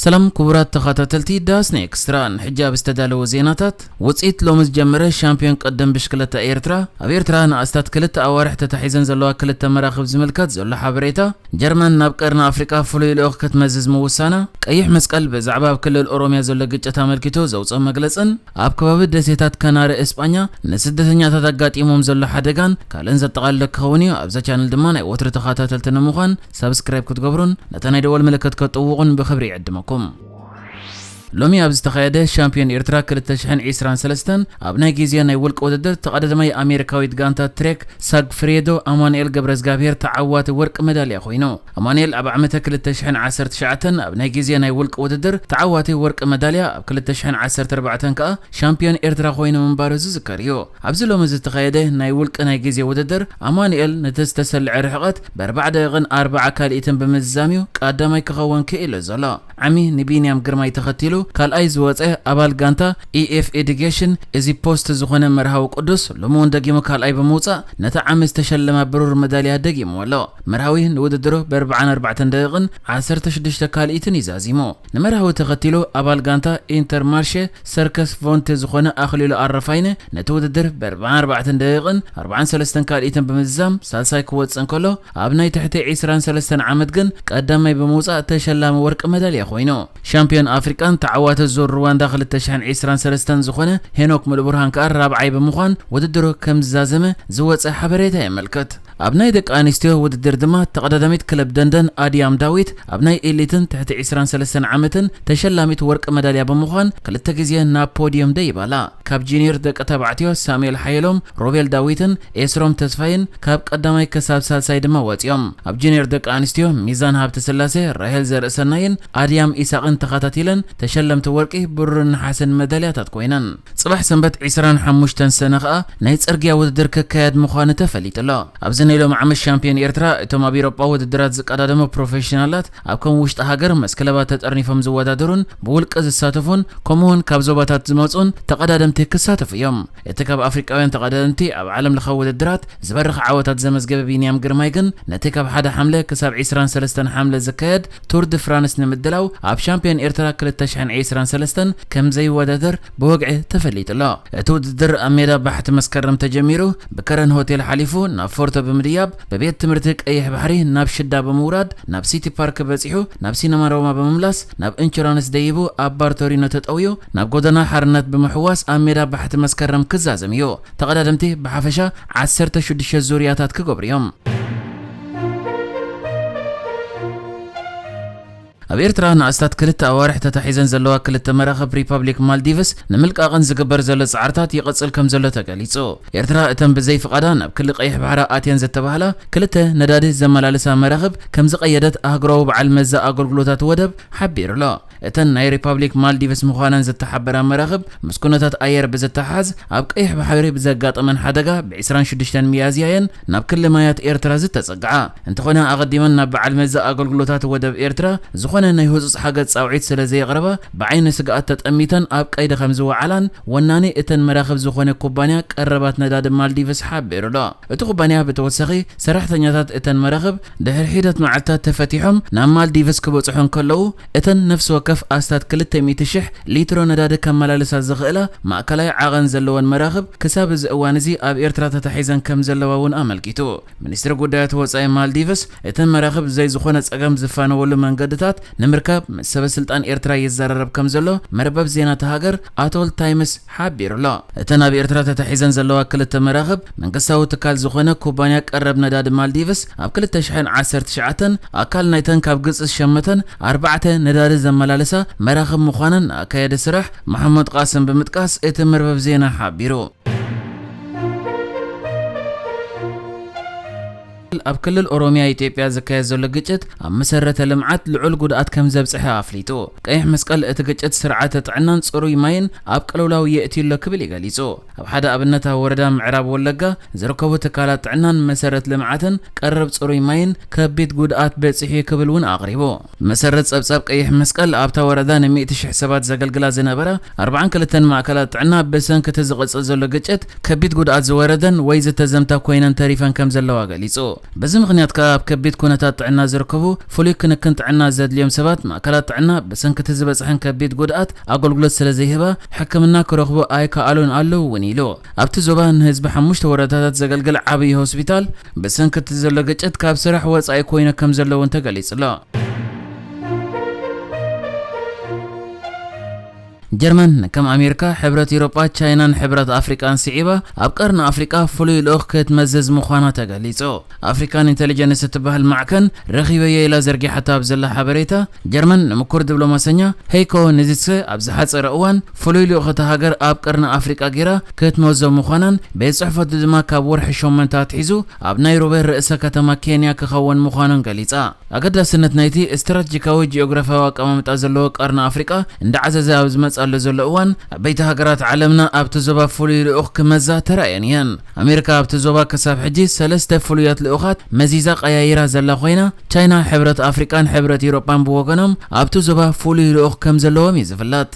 ሰላም ክቡራት ተኸታተልቲ ዳስና ኤክስትራ፣ ንሕጂ ኣብ ዝተዳለወ ዜናታት፣ ውፅኢት ሎሚ ዝጀመረ ሻምፒዮን ቅድም ብሽክለታ ኤርትራ፣ ኣብ ኤርትራ ንኣስታት ክልተ ኣዋርሕ ተታሒዘን ዘለዋ ክልተ መራኽብ ዝምልከት ዘሎ ሓበሬታ፣ ጀርመን ናብ ቀርኒ ኣፍሪቃ ፍሉይ ልኡኽ ክትመዝዝ ምውሳና፣ ቀይሕ መስቀል ብዛዕባ ኣብ ክልል ኦሮሚያ ዘሎ ግጭት ኣመልኪቱ ዘውፅኦ መግለፅን ኣብ ከባቢ ደሴታት ካናሪ እስጳኛ ንስደተኛታት ኣጋጢሞም ዘሎ ሓደጋን ካልእን ዘጠቓልል ክኸውን እዩ። ኣብዛ ቻነል ድማ ናይ ወትሩ ተኸታተልቲ ንምዃን ሳብስክራይብ ክትገብሩን ነታ ናይ ደወል ምልክት ክትጥውቑን ብኽብሪ ይዕድመኩም። ሎሚ ኣብ ዝተኻየደ ሻምፒዮን ኤርትራ ክልተ ሽሕን ዕስራን ሰለስተን ኣብ ናይ ግዜ ናይ ውልቂ ውድድር ተቐዳዳማይ ኣሜሪካዊት ጋንታ ትሬክ ሳግፍሬዶ ኣማኑኤል ገብረዝጋብሔር ተዓዋቲ ወርቂ መዳልያ ኮይኑ። ኣማኑኤል ኣብ ዓመተ ክልተ ሽሕን ዓሰርተ ትሽዓተን ኣብ ናይ ግዜ ናይ ውልቂ ውድድር ተዓዋቲ ወርቂ መዳልያ፣ ኣብ ክልተ ሽሕን ዓሰርተ ኣርባዕተን ከኣ ሻምፒዮን ኤርትራ ኮይኑ ምንባሩ ዝዝከር እዩ። ኣብዚ ሎሚ ዝተኻየደ ናይ ውልቂ ናይ ግዜ ውድድር ኣማኑኤል ነቲ ዝተሰልዐ ርሕቐት ብኣርባዓ ደቂቕን ኣርባዓ ካልኢትን ብምዝዛም እዩ ቀዳማይ ክኸውን ክኢሉ ዘሎ። ዓሚ ንቢንያም ግርማይ ተኸቲሉ ካልኣይ ዝወጸ ኣባል ጋንታ ኢኤፍ ኤዱኬሽን እዚ ፖስት ዝኾነ መርሃዊ ቅዱስ ሎሚ እውን ደጊሙ ካልኣይ ብምውጻእ ነቲ ዓሚ ዝተሸለመ ብሩር መዳልያ ደጊምዎ ኣሎ። መርሃዊ ንውድድሩ ብኣርባዓን ኣርባዕተን ደቂቕን ዓሰርተ ሽዱሽተ ካልኢትን እዩ ዛዚሙ። ንመርሃዊ ተኸቲሉ ኣባል ጋንታ ኢንተርማርሼ ሰርከስ ቮንቴ ዝኾነ ኣኽሊሉ ኣረፋይነ ነቲ ውድድር ብኣርባዓን ኣርባዕተን ደቂቕን ኣርባዓን ሰለስተን ካልኢትን ብምዝዛም ሳልሳይ ክወጽእ እንከሎ፣ ኣብ ናይ ትሕቲ ዕስራን ሰለስተን ዓመት ግን ቀዳማይ ብምውጻእ ተሸላሚ ወርቂ መዳልያ ኮይኑ። ሻምፒዮን ኣፍሪቃን ተዓዋቲ ዙር ሩዋንዳ ክልተ ሽሕን ዕስራን ሰለስተን ዝኾነ ሄኖክ ሙሉብርሃን ከኣ ራብዓይ ብምዃን ውድድሩ ከም ዝዛዘመ ዝወጸ ሓበሬታ የመልክት። ኣብ ናይ ደቂ ኣንስትዮ ውድድር ድማ ተቐዳዳሚት ክለብ ደንደን ኣድያም ዳዊት ኣብ ናይ ኤሊትን ትሕቲ ዕስራን ሰለስተን ዓመትን ተሸላሚት ወርቂ መዳልያ ብምዃን ክልተ ግዜ ናብ ፖድየም ደይባላ። ካብ ጂኒየር ደቂ ተባዕትዮ ሳሙኤል ሓየሎም፣ ሮቤል ዳዊትን ኤስሮም ተስፋይን ካብ ቀዳማይ ክሳብ ሳልሳይ ድማ ወጺኦም። ኣብ ጂኒየር ደቂ ኣንስትዮ ሚዛን ሃብተስላሴ፣ ራሄል ዘርእሰናይን ኣድያም ኢሳቕን ተኸታቲለን ተሸለምቲ ወርቂ፣ ብሩርን ነሓስን መዳልያታት ኮይነን። ጽባሕ ሰንበት ዕስራን ሓሙሽተን ሰነ ከኣ ናይ ጽርግያ ውድድር ክካየድ ምዃኑ ተፈሊጡ ኣሎ። ኣብዚ ናይ ሎሚ ዓመት ሻምፒዮን ኤርትራ እቶም ኣብ ኤውሮጳ ውድድራት ዝቀዳደሙ ፕሮፌሽናላት ኣብ ከም ውሽጢ ሃገር ምስ ክለባት ተጠርኒፎም ዝወዳደሩን ብውልቂ ዝሳተፉን ከምኡውን ካብ ዞባታት ዝመጹን ተቐዳደምቲ ክሳተፉ እዮም። እቲ ካብ ኣፍሪቃውያን ተቐዳደምቲ ኣብ ዓለም ለኻዊ ውድድራት ዝበርኽ ዓወታት ዘመዝገበ ቢንያም ግርማይ ግን ነቲ ካብ ሓደ ሓምለ ክሳብ ዕስራን ሰለስተን ሓምለ ዝካየድ ቱር ድ ፍራንስ ንምድላው ኣብ ሻምፒዮን ኤርትራ ክልተ ሽሕን ዕስራን ሰለስተን ከም ዘይወዳደር ብወግዒ ተፈሊጡ ኣሎ። እቲ ውድድር ኣብ ሜዳ ባሕቲ መስከረም ተጀሚሩ፣ ብከረን ሆቴል ሓሊፉ ናብ ፎርቶ ብምድያብ ብቤት ትምህርቲ ቀይሕ ባሕሪ ናብ ሽዳ ብምውራድ ናብ ሲቲ ፓርክ በጺሑ፣ ናብ ሲነማ ሮማ ብምምላስ ናብ ኢንሹራንስ ደይቡ ኣብ ባር ቶሪኖ ተጠውዩ ናብ ጎደና ሓርነት ብምሕዋስ ኣብ ሜዳ ባሕቲ መስከረም ክዛዘም እዩ። ተቐዳደምቲ ብሓፈሻ ዓሰርተ ሽዱሽተ ዙርያታት ክገብሩ እዮም። ኣብ ኤርትራ ንኣስታት ክልተ ኣዋርሕ ተታሒዘን ዘለዋ ክልተ መራኽብ ሪፓብሊክ ማልዲቭስ ንምልቃቐን ዝግበር ዘሎ ጻዕርታት ይቕጽል ከም ዘሎ ተገሊጹ። ኤርትራ እተን ብዘይ ፍቓዳ ናብ ክሊ ቀይሕ ባሕሪ ኣትየን ዝተባህላ ክልተ ነዳዲ ዘመላልሳ መራኽብ ከም ዝቐየደት ኣህጉራዊ በዓል መዛ ኣገልግሎታት ወደብ ሓቢሩ ኣሎ። እተን ናይ ሪፓብሊክ ማልዲቭስ ምዃነን ዝተሓበራ መራኽብ ምስ ኩነታት ኣየር ብዝተሓሓዝ ኣብ ቀይሕ ባሕሪ ብዘጋጠመን ሓደጋ ብ ዕስራን ሽዱሽተን ሚያዝያ እየን ናብ ክሊ ማያት ኤርትራ ዝተጸግዓ። እንተኾነ ኣቐዲመን ናብ በዓል መዚ ኣገልግሎታት ወደብ ኤርትራ ዝኾነ ናይ ህጹጽ ሓገዝ ጻውዒት ስለ ዘየቕረባ ብዓይኒ ስግኣት ተጠሚተን ኣብ ቀይዲ ከም ዝወዓላን ወናኒ እተን መራኽብ ዝኾነ ኩባንያ ቀረባት ነዳዲ ማልዲቭስ ሓቢሩ ኣሎ። እቲ ኩባንያ ብተወሳኺ ሰራሕተኛታት እተን መራኽብ ድሕሪ ሒደት መዓልታት ተፈቲሖም ናብ ማልዲቭስ ክበጽሑ እንከለዉ እተን ነፍሲ ወከፍ ኣስታት ክልተ ሚእቲ ሽሕ ሊትሮ ነዳዲ ከመላልሳ ዝኽእላ ማእከላይ ዓቐን ዘለወን መራኽብ ክሳብ እዚ እዋን እዚ ኣብ ኤርትራ ተታሒዘን ከም ዘለዋ እውን ኣመልኪቱ። ሚኒስትሪ ጉዳያት ወጻኢ ማልዲቭስ እተን መራኽብ ብዘይ ዝኾነ ጸገም ዝፋነወሉ መንገድታት ንምርካብ ምስ ሰበ ስልጣን ኤርትራ ይዘራረብ ከም ዘሎ መርበብ ዜና እታ ሃገር ኣቶል ታይምስ ሓቢሩ ኣሎ። እተን ኣብ ኤርትራ ተታሒዘን ዘለዋ ክልተ መራኽብ መንግስታዊ ትካል ዝኾነ ኩባንያ ቀረብ ነዳዲ ማልዲቭስ ኣብ ክልተ ሽሕን ዓሰርተ ትሽዓተን ኣካል ናይተን ካብ ግብጺ ዝሸመተን ኣርባዕተ ነዳዲ ዘመላልሳ መራኽብ ምዃነን ኣካያዲ ስራሕ መሓመድ ቃስም ብምጥቃስ እቲ መርበብ ዜና ሓቢሩ። ኣብ ክልል ኦሮሚያ ኢትዮጵያ ዝካየድ ዘሎ ግጭት ኣብ መሰረተ ልምዓት ልዑል ጉድኣት ከም ዘብጽሐ ኣፍሊጡ። ቀይሕ መስቀል እቲ ግጭት ስርዓተ ጥዕናን ጽሩይ ማይን ኣብ ቅልውላው የእትዩ ኣሎ ክብል እዩ ገሊጹ። ኣብ ሓደ ኣብነታዊ ወረዳ ምዕራብ ወለጋ ዝርከቡ ትካላት ጥዕናን መሰረት ልምዓትን ቀረብ ጽሩይ ማይን ከቢድ ጉድኣት በጺሑ ክብል እውን ኣቕሪቡ። ብመሰረት ጸብጻብ ቀይሕ መስቀል ኣብታ ወረዳ ን ሚእቲ ሽሕ ሰባት ዘገልግላ ዝነበራ ኣርባዓን ክልተን ማእከላት ጥዕና ብሰንኪ እቲ ዝቕጽል ዘሎ ግጭት ከቢድ ጉድኣት ዝወረደን ወይ ዝተዘምታ ኮይነን ተሪፈን ከም ዘለዋ ገሊጹ። በዚ ምኽንያት ከኣ ኣብ ከቢድ ኩነታት ጥዕና ዝርከቡ ፍሉይ ክንክን ጥዕና ዘድልዮም ሰባት ማእከላት ጥዕና ብሰንኪ እቲ ዝበጽሐን ከቢድ ጉድኣት ኣገልግሎት ስለ ዘይህባ ሕክምና ክረኽቡ ኣይከኣሉን ኣለዉ እውን ኢሉ። ኣብቲ ዞባ ንህዝቢ ሓሙሽተ ወረዳታት ዘገልግል ዓብዪ ሆስፒታል ብሰንኪ እቲ ዘሎ ግጭት ካብ ስራሕ ወጻኢ ኮይነ ከም ዘለውን ተገሊጹ ኣሎ። ጀርመን ከም ኣሜሪካ፣ ሕብረት ኤውሮጳ፣ ቻይናን ሕብረት ኣፍሪቃን ስዒባ ኣብ ቀርኒ ኣፍሪቃ ፍሉይ ልኡኽ ክትመዝዝ ምዃና ተገሊጹ። ኣፍሪካን ኢንተሊጀንስ እትበሃል ማዕከን ረኺበዮ ኢላ ዘርጊሓታ ኣብ ዘላ ሓበሬታ፣ ጀርመን ንምኩር ዲፕሎማሰኛ ሄይኮ ኒዚትሰ ኣብ ዝሓጸረ እዋን ፍሉይ ልኡኽ እታ ሃገር ኣብ ቀርኒ ኣፍሪቃ ገይራ ክትመዞ ምዃናን ቤት ጽሕፈቱ ድማ ካብ ወርሒ ሸሞንተ ኣትሒዙ ኣብ ናይሮቢ ርእሰ ከተማ ኬንያ ክኸውን ምዃኑን ገሊጻ። ኣገዳስነት ናይቲ ስትራቴጂካዊ ጂኦግራፊያዊ ኣቀማምጣ ዘለዎ ቀርኒ ኣፍሪቃ እንዳዓዘዘ ኣብ ዝመጽኣሉ ዘሎ እዋን፣ ዓበይቲ ሃገራት ዓለምና ኣብቲ ዞባ ፍሉይ ልኡኽ ክመዛ ተራእየን እየን። ኣሜሪካ ኣብቲ ዞባ ክሳብ ሕጂ ሰለስተ ፍሉያት ልኡኻት መዚዛ ቀያይራ ዘላ ኮይና፣ ቻይና፣ ሕብረት ኣፍሪቃን ሕብረት ኤውሮጳን ብወገኖም ኣብቲ ዞባ ፍሉይ ልኡኽ ከም ዘለዎም እዩ ዝፍለጥ።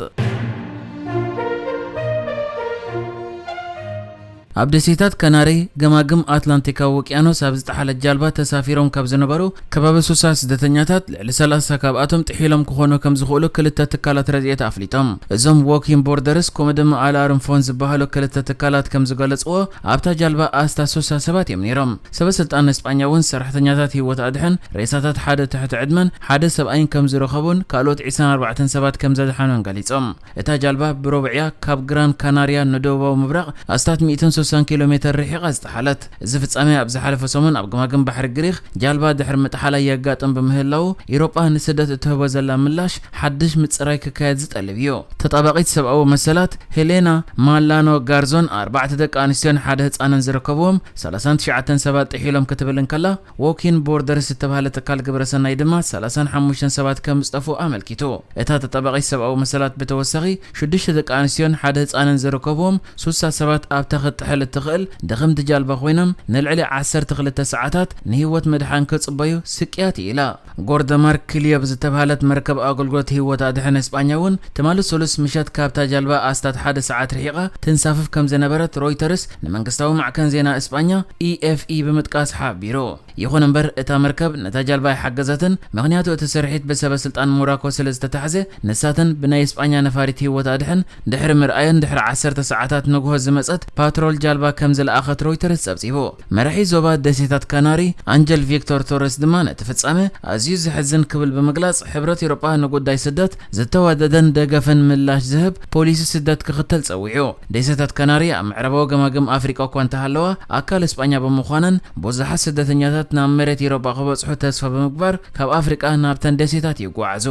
ኣብ ደሴታት ካናሪ ገማግም ኣትላንቲካዊ ውቅያኖስ ኣብ ዝጠሓለት ጃልባ ተሳፊሮም ካብ ዝነበሩ ከባቢ ሱሳ ስደተኛታት ልዕሊ ሰላሳ ካብኣቶም ጥሒሎም ክኾኑ ከም ዝኽእሉ ክልተ ትካላት ረድኤት ኣፍሊጦም። እዞም ዎኪን ቦርደርስ ከምኡ ድማ ኣላርም ፎን ዝበሃሉ ክልተ ትካላት ከም ዝገለጽዎ ኣብታ ጃልባ ኣስታት ሱሳ ሰባት እዮም ነይሮም። ሰበ ስልጣን እስጳኛ እውን ሰራሕተኛታት ህይወት ኣድሕን ሬሳታት ሓደ ትሕቲ ዕድመን ሓደ ሰብኣይን ከም ዝረኸቡን ካልኦት ዕስራን ኣርባዕተን ሰባት ከም ዘድሓኑን ገሊጾም። እታ ጃልባ ብረቡዕያ ካብ ግራን ካናርያ ንደቡባዊ ምብራቕ ኣስታት ሚእትን ሱሳን ኪሎ ሜተር ርሒቓ ዝጠሓለት። እዚ ፍጻሜ ኣብ ዝሓለፈ ሰሙን ኣብ ገማግም ባሕሪ ግሪኽ ጃልባ ድሕሪ ምጥሓላ የጋጥም ብምህላዉ፣ ኢሮጳ ንስደት እትህቦ ዘላ ምላሽ ሓድሽ ምጽራይ ክካየድ ዝጠልብ እዩ። ተጣባቒት ሰብኣዊ መሰላት ሄሌና ማላኖ ጋርዞን ኣርባዕተ ደቂ ኣንስትዮን ሓደ ህጻንን ዝርከብዎም ሰላሳን ትሽዓተን ሰባት ጥሒሎም ክትብል እንከላ፣ ዎኪን ቦርደርስ ዝተባህለ ትካል ግብረሰናይ ድማ ሰላሳን ሓሙሽተን ሰባት ከም ዝጠፍኡ ኣመልኪቱ። እታ ተጣባቒት ሰብኣዊ መሰላት ብተወሳኺ ሽዱሽተ ደቂ ኣንስትዮን ሓደ ህጻንን ዝርከብዎም ሱሳ ሰባት ኣብታ ክትጥሕል እትኽእል ድኽምቲ ጃልባ ኮይኖም ንልዕሊ ዓሰርተ ክልተ ሰዓታት ንህይወት ምድሓን ክጽበዩ ስቅያት እዩ ኢላ። ጎርደማር ክልዮብ ዝተባህለት መርከብ ኣገልግሎት ህይወት ኣድሕን እስጳኛ እውን ትማሊ ሰሉስ ምሸት ካብታ ጃልባ ኣስታት ሓደ ሰዓት ርሒቓ ትንሳፍፍ ከም ዝነበረት ሮይተርስ ንመንግስታዊ ማዕከን ዜና እስጳኛ ኢኤፍኢ ብምጥቃስ ሓቢሩ። ይኹን እምበር፣ እታ መርከብ ነታ ጃልባ ኣይሓገዘትን፣ ምኽንያቱ እቲ ስርሒት ብሰበ ስልጣን ሞሮኮ ስለ ዝተታሕዘ፣ ንሳተን ብናይ እስጳኛ ነፋሪት ህይወት ኣድሕን ድሕሪ ምርኣየን ድሕሪ ዓሰርተ ሰዓታት ንግሆ ዝመጸት ፓትሮል ጃልባ ከም ዝለኣኸት ሮይተርስ ጸብጺቡ። መራሒ ዞባ ደሴታት ካናሪ ኣንጀል ቪክቶር ቶረስ ድማ ነቲ ፍጻመ ኣዝዩ ዘሕዝን ክብል ብምግላጽ፣ ሕብረት ኤውሮጳ ንጉዳይ ስደት ዝተዋደደን ደገፍን ምላሽ ዝህብ ፖሊሲ ስደት ክኽተል ጸዊዑ። ደሴታት ካናሪ ኣብ ምዕራባዊ ገማግም ኣፍሪቃ እኳ እንተሃለዋ፣ ኣካል እስጳኛ ብምዃነን ብዙሓት ስደተኛታት ናብ መሬት ኤውሮጳ ክበጽሑ ተስፋ ብምግባር ካብ ኣፍሪቃ ናብተን ደሴታት ይጓዓዙ።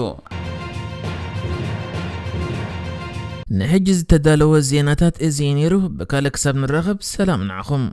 ንሕጂ ዝተዳለወ ዜናታት እዚ እዩ ነይሩ። ብካልእ ክሳብ ንራኸብ ሰላም ንዓኹም።